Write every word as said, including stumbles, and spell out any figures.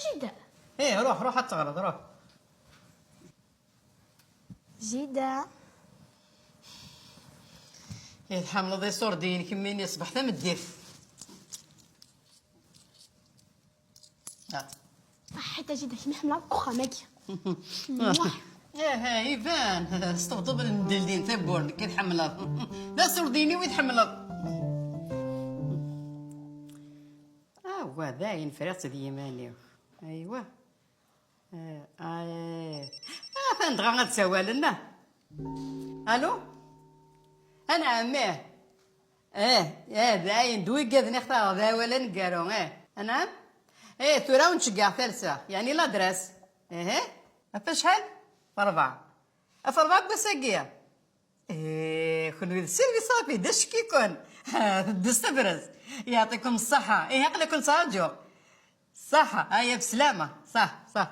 Jida. Ih, ruḥ, ruḥ ad teɣreḍ, ruḥ. Jida. Ih, tḥemmleḍ iṣurdiyen kemmini ṣṣbeḥ tameddit. Ah. Ḥitta jida kemm ḥemmleɣ deg uxxam-agi. Mwah. Aha, iban. S teɣdeb n ddel din tawwurt, nekk i tḥemmleḍ. D aṣurdiyen-iw i tḥemmleḍ. Ah, wa dayen friɣ-tt d yiman-iw. Aywa. Eh, ah, eh. Atan dɣa ad sawalen. Alo? Anɛam, ih. Eh, eh, dayen, d wigad-nni xtareɣ d awal aneggaru, eh. Anɛam? Eh, tura ur nettceggiɛ talsa, yeɛni l'adresse. Ih. Ɣef acḥal? Ɣef ṛebɛa. Ɣef ṛebɛa n wass-agi? Eh, kenwi d service rapide, d acekk-iken. Teddu s tebrez. Yeɛṭikum ṣṣeḥḥa. Ih, aql-iken ttṛaǧuɣ. Ṣṣeḥḥa, aya bslama. Ṣaḥ, ṣaḥ.